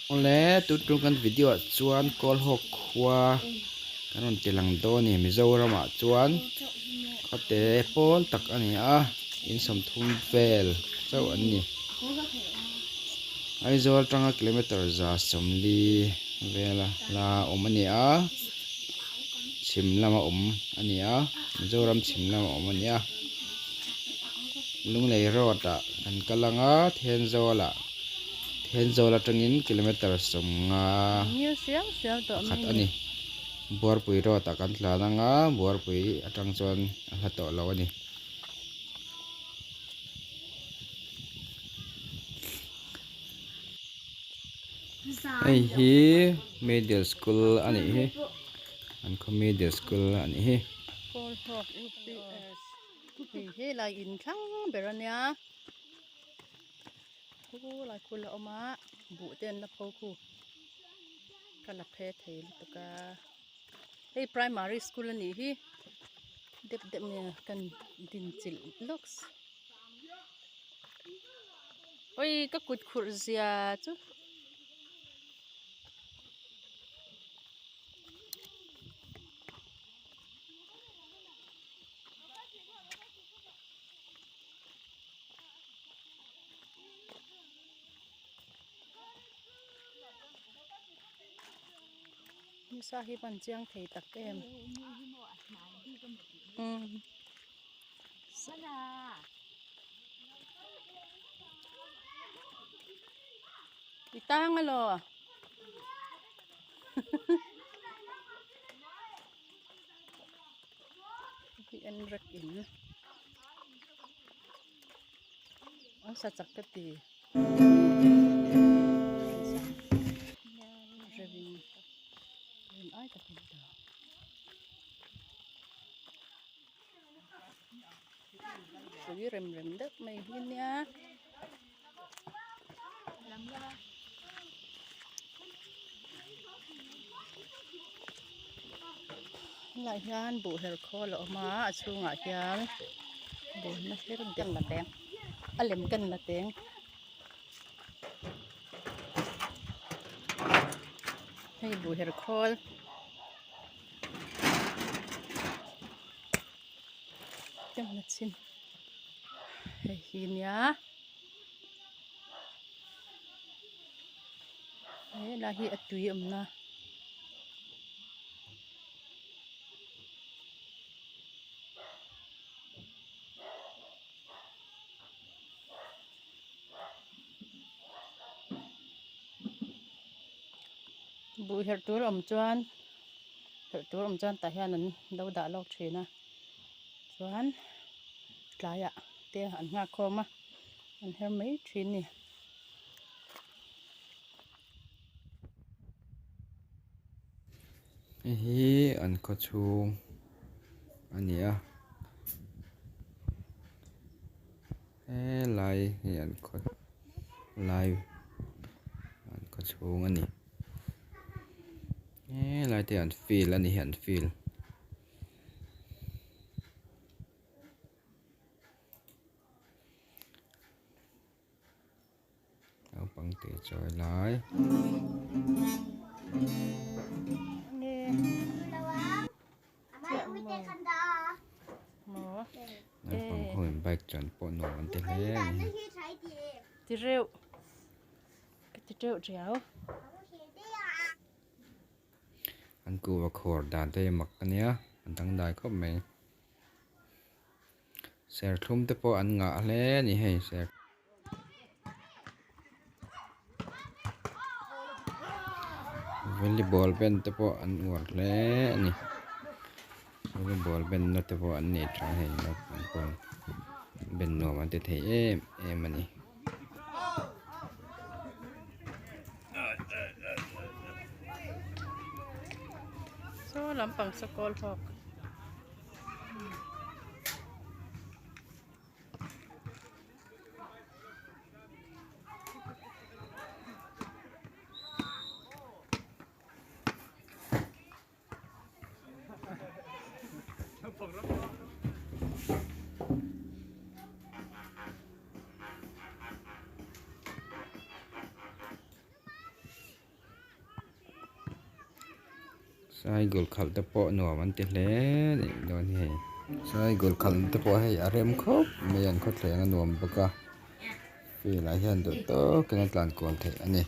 Awle, tun tum kan video ah chuan Kawlhawk khua kan rawn ti lang dawn a ni. Mizoram ah chuan khawte pawl tak a ni a, in sawmthum vel chauh an ni. Aizawl atanga kilometer 140 vela hla awm a ni a, chhim lama awm a ni a, Mizoram chhim lama awm a ni a. Lunglei road ah kan kal ang a, Thenzawl ah. Thenzawl atangin kilometer 50 pakhat a ni. Buarpui road ah kan tlan ang a, Buarpui atang chuan a hla tawh lo a ni. Hei hi middle school a nih hi an khaw middle school a nih hi. Kawlhawk UPS hei helai in thlang ber a nia. Khu lai khu la awm a buh te an la pho khu ka la phe thei lutuk a hei primary school a nih hi dep dep nge kan din chilh lawks awi ka kut khurh zia chu. Nisa hi van chiang thei tak em umm i tang alaw hi en rek in. An sa chak ka ti. Revin rin ai takin ta. Pui rem rem deuh mai hi nia. Helaiah hian buh her khawl a awm a a chhungah hian buhna her deuh la teng a lem ken la teng hei buh her khawl. Hei hi nia. He lai hi a tui awmna buh herh tur awm chuan herh tur awm chuan tah hian an lo dah lawk thin a chuan tlaiah te an nghak khawm a an her mai thin a ni. Hei hi an khaw chhung a ni a helai hi an khaw lai an khaw chhung a ni helai te an field a ni hi an field. Naupang te chawi lai. Naupang ho in bike chuan pawh nuam an ti hle a ni. Ti reuh ka ti teuh riau. An kuhva khawr dan te hi mak a nia a dangdai khawp mai. Serthlum te pawh an ngah hle a ni hei ser volleyball ben te pawh an uar hle a ni volleyball ben na te pawh an nei tha hei naupang pawn ben nuam an ti thei em em a ni. Saw lampang saw kawl hawk. Cycle khalh te pawh nuam an ti hle nih dawn hi hei. Cycle khalh te pawh hei a rem khawp mai a an khawthleng a nuam bawk a field ah hian duh tawkin a tlan kual theih a ni.